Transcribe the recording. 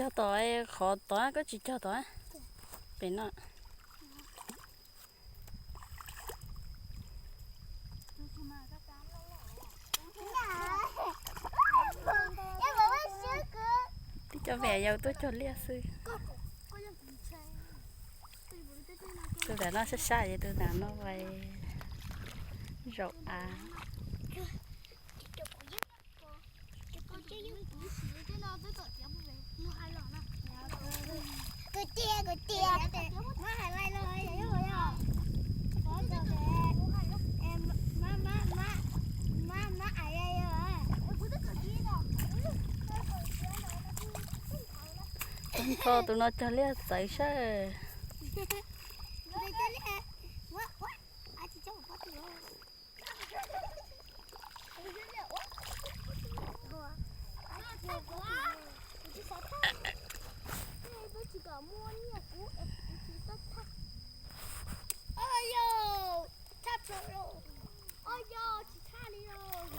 Cog tom qhov tod, koj tsis cog tom pem no. Twb cov viam yau tuaj cog liaj xwb. Tus ntawm no sab sab ces tus ntawm no zaum av. Kuv tias, kuv tias, muab hais lais los yog, muab ais yog. Tag nrho tus no cog liaj txawv sab. Oj yog, thaj, oj yog, tsis thaj li os.